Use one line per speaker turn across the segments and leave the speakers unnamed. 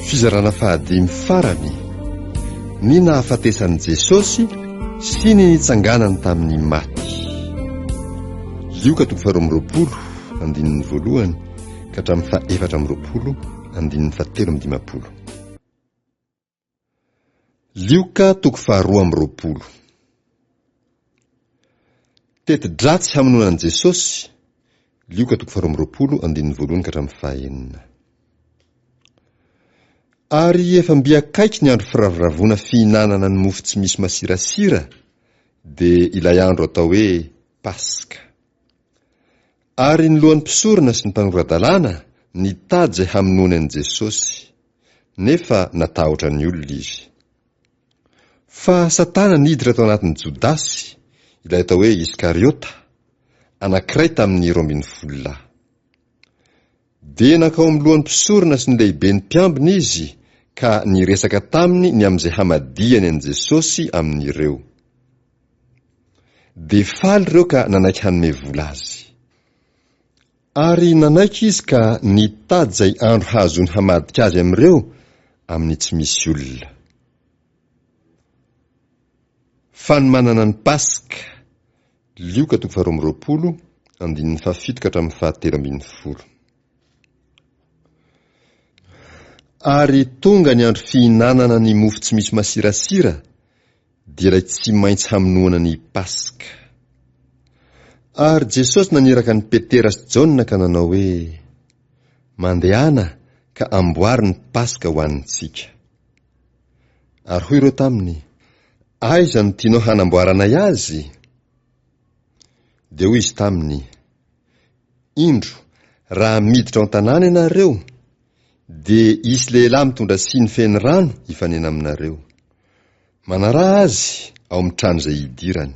Fizarana fahadimy farany, ny nahafatesan'i Jesosy sy ny nitsanganany tamin'ny maty. Lioka toko faharoa amby roapolo, andininy voalohany ka hatramin'ny fahefatra amby roapolo, andininy fahatelo amby dimampolo. Lioka toko faharoa amby roapolo. Teti-dratsy hamonoana an'i Jesosy, Lioka toko faharoa amby roapolo andininy voalohany ka hatramin'ny fahenina. Ary efa mby akaiky ny andro firavoravoana fihinanana ny mofo tsy misy masirasira, dia ilay andro atao hoe Paska. Ary ny lohan'ny mpisorona sy ny mpanora-dalàna nitady izay hamonoany an'i Jesosy. Nefa natahotra ny olona izy. Fa Satana niditra tao anatin'i Jodasy, ilay atao hoe Iskariota, anankiray tamin'ny 12 lahy. Dia nankao amin'ny lohan'ny mpisorona sy ny lehiben'ny mpiambina izy ka niresaka taminy ny amin'izay hamadihany an'i Jesosy amin'ireo. Dia faly ireo ka nanaiky hanome vola azy. Ary nanaiky izy ka nitady izay andro hahazoany hamadika azy amin'ireo amin'ny tsy misy olona. Fanomanana ny Paska, Lioka toko faharoa amby roapolo, andininy fahafito ka hatramin'ny fahatelo ambin'ny folo. Ary tonga ny andro fihinanana ny mofo tsy misy masirasira, dia ilay tsy maintsy hamonoana ny Paska. Ary Jesosy naniraka an'i Petera sy Jaona ka nanao hoe, Mandehana ka amboary ny Paska ho antsika. Ary hoy ireo taminy, Aiza no tianao hanamboaranay azy? Dia hoy izy taminy, Indro, raha miditra ao an-tanàna ianareo, dia hisy lehilahy mitondra siny feno rano hifanena aminareo. Manaraha azy ao amin'ny trano izay hidirany.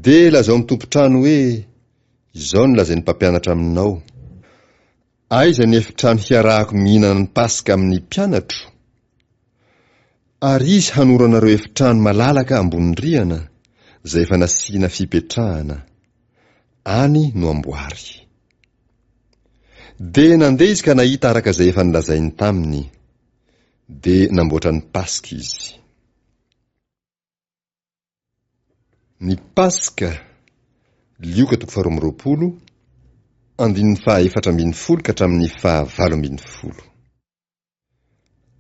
Dia lazao amin'ny tompon-trano hoe, Izao no lazain'ny mpampianatra aminao, Aiza ny efitrano hiarahako mihinana ny Paska amin'ny mpianatro? Ary izy hanoro anareo efitrano malalaka ambony rihana, izay efa nasiana fipetrahana. Any no amboary. Dia nandeha izy ka nahita araka izay efa nolazainy taminy. Dia namboatra ny Paska izy. Ny Paska, Lioka toko faharoa amby roapolo, andininy fahaefatra ambin'ny folo ka hatramin'ny fahavalo ambin'ny folo.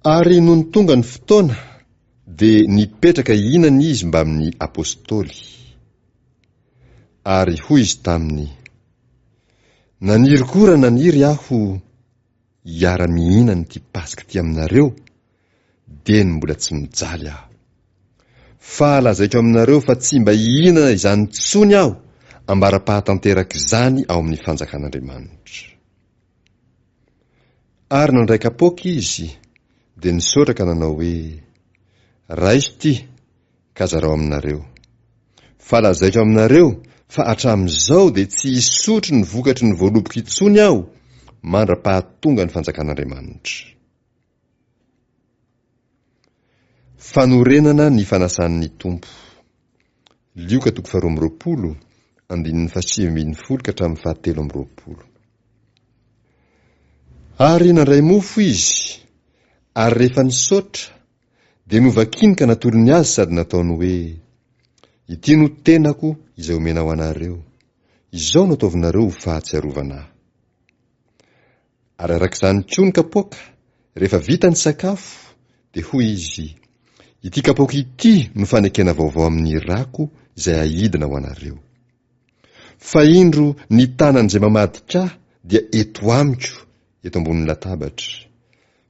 Ary nony tonga ny fotoana, dia nipetraka hihinana izy mbamin'ny apostoly. Ary hoy izy taminy, Naniry koa raha naniry aho hiara-mihinana ity Paska ity aminareo, dieny mbola tsy mijaly aho. Fa lazaiko aminareo fa tsy mba hihinana izany intsony aho ambara-pahatanterak'izany ao amin'ny fanjakan'Andriamanitra. Ary nandray kapoaka izy, dia nisaotra ka nanao hoe, Raiso ity, ka zarao aminareo. Fa lazaiko aminareo fa hatramin'izao dia tsy hisotro ny vokatry ny voaloboka intsony aho mandra-pahatonga ny fanjakan'Andriamanitra. Fanorenana ny fanasan'ny Tompo. Lioka toko faharoa amby roapolo, andininy fahasivy ambin'ny folo ka hatramin'ny fahatelo amby roapolo. Ary nandray mofo izy, ary rehefa nisaotra, dia novakiny ka natolony azy sady nataony hoe, Ity no tenako izay omena ho anareo. Izao no ataovinareo ho fahatsiarovana ahy. Ary araka izany koa ny kapoaka, rehefa vita ny sakafo, dia hoy izy, Ity kapoaka ity no fanekena vaovao amin'ny rako izay haidina ho anareo. Fa indro ny tanan'izay mamadika ahy dia eto amiko eto ambonin'ny latabatra.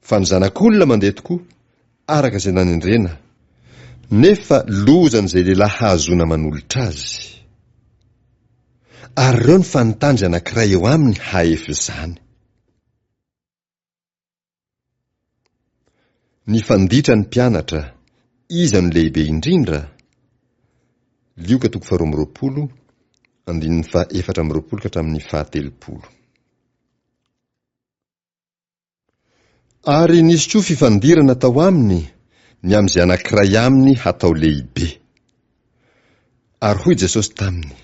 Fa ny Zanak'olona mandeha tokoa, araka izay nanendrena, nefa lozan'izay lehilahy hahazoana manolotra azy. Ary ireo ny fanontany izay anankiray eo aminy hahefa izany. Nifanditra ny mpianatra, iza no lehibe indrindra? Lioka toko faharoa amby roapolo, andininy fahaefatra amby roapolo ka hatramin'ny fahatelopolo. Ary nisy koa fifandirana tao aminy ny amin'izay anankiray aminy hatao lehibe. Ary hoy Jesosy taminy,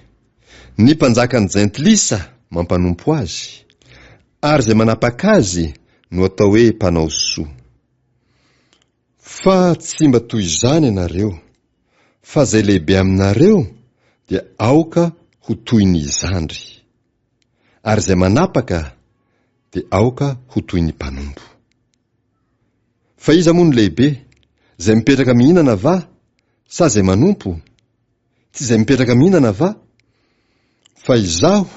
Ny mpanjakan'ny jentilisa mampanompo azy, ary izay manapaka azy no atao hoe mpanao soa. Fa tsy mba toy izany ianareo, fa izay lehibe aminareo dia aoka ho toy ny zandry, ary izay manapaka dia aoka ho toy ny mpanompo. Fa iza moa no lehibe, izay mipetraka mihinana va, sa izay manompo? Tsy izay mipetraka mihinana va? Fa izaho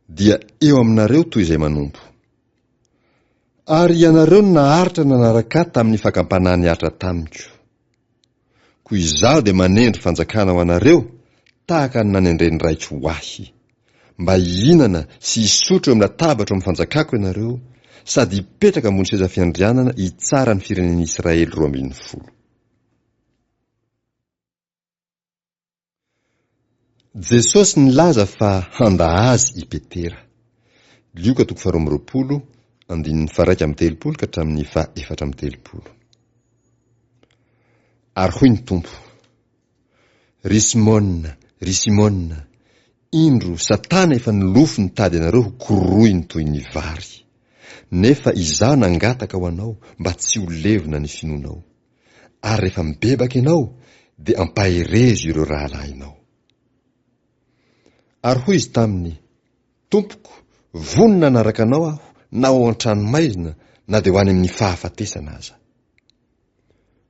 dia eo aminareo toy izay manompo. Ary ianareo no naharitra nanaraka ahy tamin'ny fakam-panahy nihatra tamiko. Koa izaho dia manendry fanjakana ho anareo tahaka ny nanendren'ny Raiko ho ahy, mba hihinana sy hisotro eo amin'ny latabatro amin'ny fanjakako ianareo, sady hipetraka ambony seza fiandrianana hitsara ny firenen'Israely 12. Jesosy nilaza fa handa Azy i Petera. Lioka toko faharoa amby 20, andininy faha-31 ka hatramin'ny faha-34. Ary hoy ny Tompo, Ry Simona, ry Simona, indro Satana efa nilofo nitady anareo ho kororohiny toy ny vary. Nefa Izaho nangataka ho anao mba tsy ho levona ny finoanao. Ary rehefa mibebaka ianao, dia ampaherezo ireo rahalahinao. Ary hoy izy taminy, Tompoko, vonona hanaraka anao aho na ho ao an-tranomaizina na dia ho any amin'ny fahafatesana aza.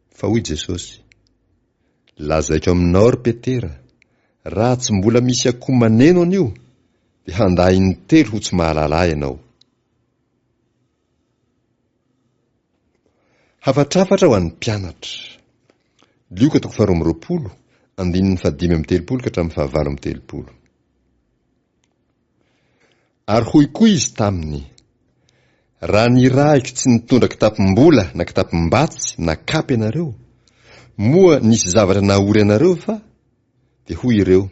Fa hoy Jesosy, Lazaiko aminao, ry Petera, raha tsy mbola misy akoho maneno anio, dia handà intelo ho tsy mahalala ahy ianao. Hafatrafatra ho an'ny mpianatra. Lioka toko faharoa amby 20, andininy fahadimy amby 30 ka hatramin'ny fahavalo amby 30. Ary hoy koa izy taminy, Raha nirahiko tsy nitondra kitapom-bola na kitapom-batsy na kapa ianareo, moa nisy zavatra nahory anareo va? Dia hoy ireo,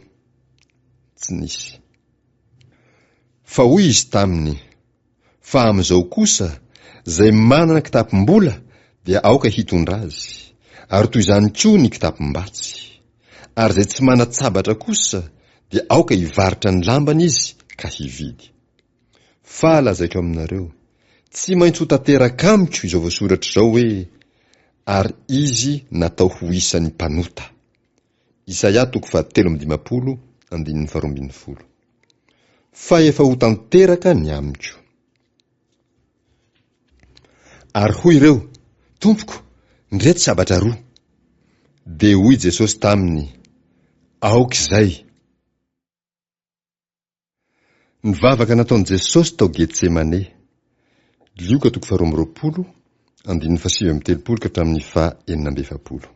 Tsy nisy. Fa hoy izy taminy, Fa amin'izao kosa, izay manana kitapom-bola dia aoka hitondra azy, ary toy izany koa ny kitapom-batsy. Ary izay tsy manan-tsabatra kosa dia aoka hivarotra ny lambany izy ka hividy. Fa lazaiko aminareo, tsy maintsy ho tanteraka amiko izao voasoratra izao hoe, Ary izy natao ho isan'ny mpanota. Isaia toko fahatelo amby 50 andininy faharoa ambin'ny folo. Fa efa ho tanteraka ny amiko. Ary hoy ireo, Tompoko, ndreto sabatra roa. Dia hoy Jesosy taminy, Aoka izay. Ny vavaka nataon'i Jesosy tao Getsemane. Lioka toko faharoa amby 20, andininy faha-39 ka hatramin'ny faha-46.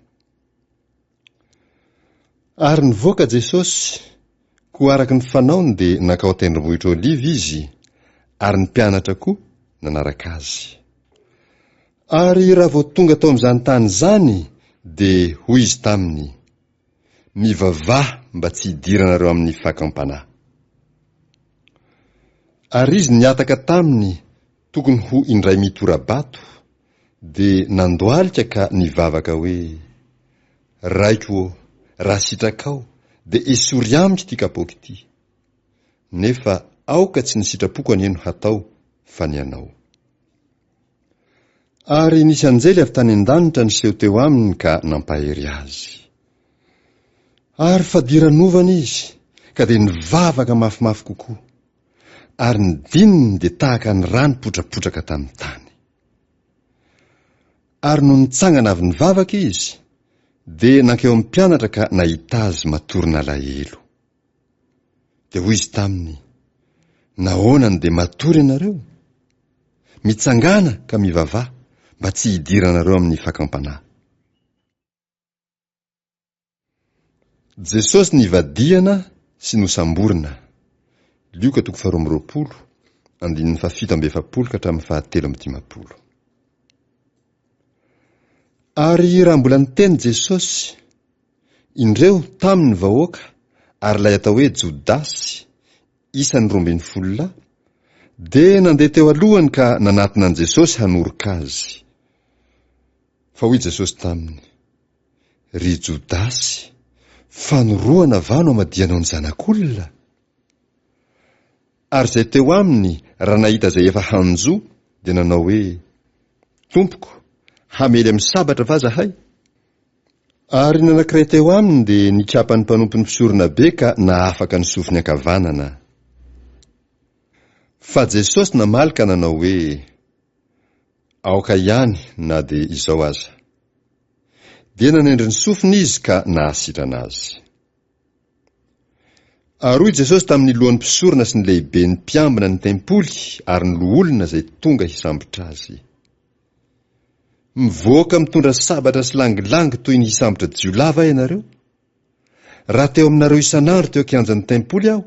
Ary nivoaka Jesosy, koa araka ny fanaony dia nankao an-tendrombohitra Oliva Izy, ary ny mpianatra koa nanaraka Azy. Ary raha vao tonga tao amin'izany tany izany, dia hoy Izy taminy, Mivavaha mba tsy hidiranareo amin'ny fakam-panahy. Ary izy nihataka taminy tokony ho indray mitora-bato, dia nandohalika ka nivavaka hoe, Raiko ô, raha sitrakao, dia esory amiko ity kapoaka ity. Nefa aoka tsy ny sitrapoko anie no hatao, fa ny anao. Ary nisy anjely avy tany an-danitra niseho teo aminy ka nampahery azy. Ary fadiranovana izy, ka dia nivavaka mafimafy kokoa. Ary ny dininy dia tahaka ny rà nipotrapotraka tamin'ny tany. Ary nony nitsangana avy nivavaka izy, dia nankeo amin'ny mpianatra ka nahita azy matory nalahelo. Dia hoy izy taminy, Nahoana no dia matory ianareo? Mitsangàna ka mivavaha, mba tsy hidiranareo amin'ny fakam-panahy. Jesosy nivadihana sy nosamborina. Lioka toko faharoa amby 20, andininy faha-47 ka hatramin'ny faha-53. Ary raha mbola niteny Jesosy, Indreo tamy ny vahoaka ary ilay atao hoe Jodasy, isan'ny 12 lahy, dia nandeha teo alohany ka nanatona an'i Jesosy hanoroka azy. Fa hoy Jesosy taminy, Ry Jodasy, fanorohana va no amadihanao ny Zanak'olona? Ary izay teo aminy raha nahita izay efa hanjo dia nanao hoe, Tompoko, hamely amin'ny sabatra va zahay? Ary ny anankiray teo aminy dia nikapa ny mpanompon'ny mpisoronabe ka nahafaka ny sofiny ankavanana. Fa Jesosy namaly ka nanao hoe, Aoka ihany na dia izao aza. Dia nanendry ny sofiny Izy ka nahasitrana azy. Ary hoy Jesosy tamin'ny lohan'ny mpisorona sy ny lehiben'ny mpiambina ny tempoly ary ny loholona izay tonga hisambotra Azy. Mivoaka mitondra sabatra sy langilangy toy ny hisambotra jiolahy va ianareo? Raha teo aminareo isan'andro teo an-kianjan'ny tempoly aho,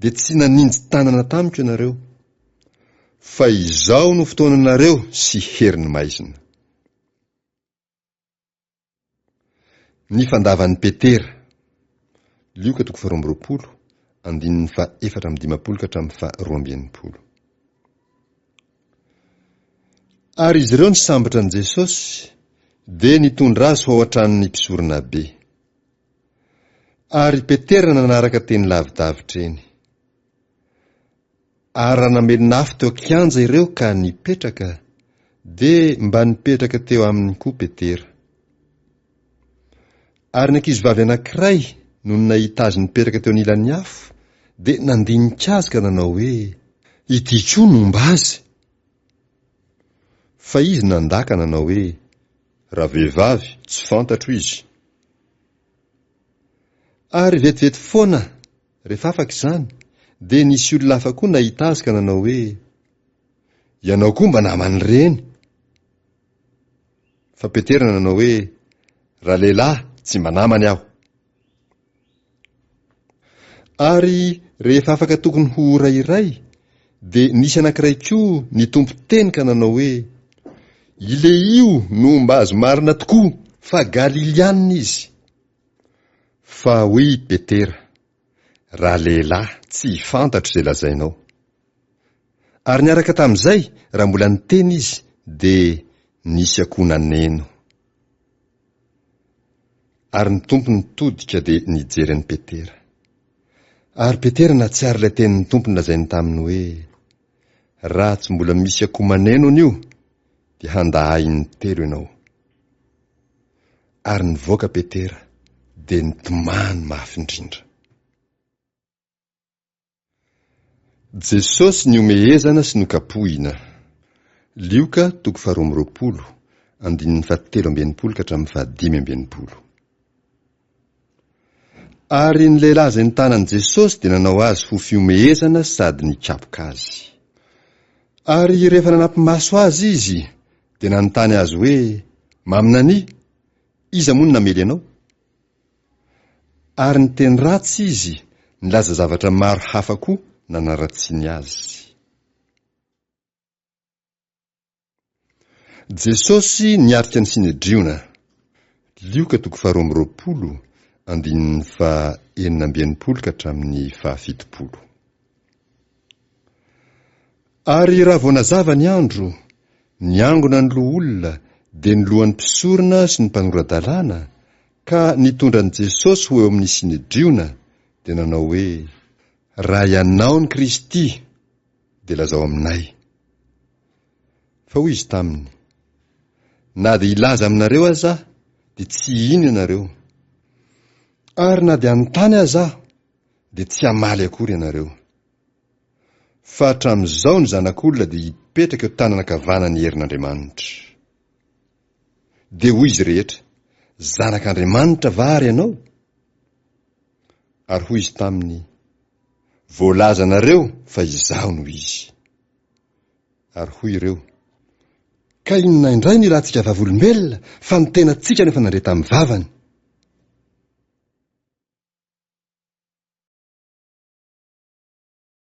dia tsy naninji tanana tamiko ianareo. Fa izao no fotoananareo sy herin'ny maizina. Ny fandavan'i Petera. Lioka toko faharoa amby 20, andininy faha-54 ka hatramin'ny faha-62. Ary izy ireo nisambotra an'i Jesosy, dia nitondra azy ho ao an-tranon'ny mpisoronabe. Ary Petera nanaraka teny lavidavitra eny. Ary raha namelona afo teo an-kianja ireo ka nipetraka, dia mba nipetraka teo aminy koa Petera. Ary ny ankizivavy anankiray, nony nahita azy nipetraka teo anilan'ny afo, dia nandinika azy ka nanao hoe, Ity koa no homba azy. Fa izy nandà ka nanao hoe, Ravehivavy, tsy fantatro izy. Ary vetivety foana rehefa afaka izany, dia nisy olona hafa koa nahita azy ka nanao hoe, Ianao koa mba naman'ireny. Fa Petera nanao hoe, Ralehilahy, tsy mba namany aho. Ary rehefa afaka tokony ho ora iray, dia nisy anankiray koa nitompo teny ka nanao hoe, Ilehio no homba azy marina tokoa, fa Galiliana izy. Fa hoy i Petera, Ralehilahy, tsy fantatro izay lazainao. Ary niaraka tamin'izay, raha mbola niteny izy, dia nisy akoho naneno. Ary ny Tompo nitodika dia nijery an'i Petera. Ary Petera nahatsiaro ilay tenin'ny Tompo nolazainy taminy hoe, Raha tsy mbola misy akoho maneno anio, dia handà Ahy intelo ianao. Ary nivoaka Petera, dia nitomany mafy indrindra. Jesosy nihomehezana sy nokapohina. Lioka toko faharoa amby 20, andininy fahatelo amby 60 ka hatramin'ny fahadimy amby 60. Ary ny lehilahy izay nitana an'i Jesosy dia nanao azy ho fihomehezana sady nikapoka azy. Ary rehefa nanampi-maso azy izy, dia nanontany azy hoe, Maminania, iza moa no namely anao? Ary niteny ratsy izy, nilaza zavatra maro hafa koa nanaratsiany azy. Jesosy niatrika ny Synedriona. Lioka toko faharoa amby 20, andininy faha 66 ka hatramin'ny faha 70. Ary raha vao nazava ny andro, niangona ny loholona, dia ny lohan'ny mpisorona sy ny mpanora-dalàna, ka nitondra an'i Jesosy ho eo amin'ny Synedriona, dia nanao hoe, Raha ianao ny Kristy, dia lazao aminay. Fa hoy izy taminy, Na dia hilaza aminareo aza aho, dia tsy hino ianareo. Ary na dia hanontany aza aho, dia tsy hamaly akory ianareo. Fa hatramin'izao ny Zanak'olona dia hipetraka eo tanana ankavanan'ny herin'Andriamanitra. Dia hoy izy rehetra, Zanak'Andriamanitra va ary ianao? Ary hoy izy taminy, Voalazanareo fa izaho no izy. Ary hoy ireo, Ka inona indray no ilantsika vavolombelona fa ny tenantsika no efa nandre tamin'ny vavany?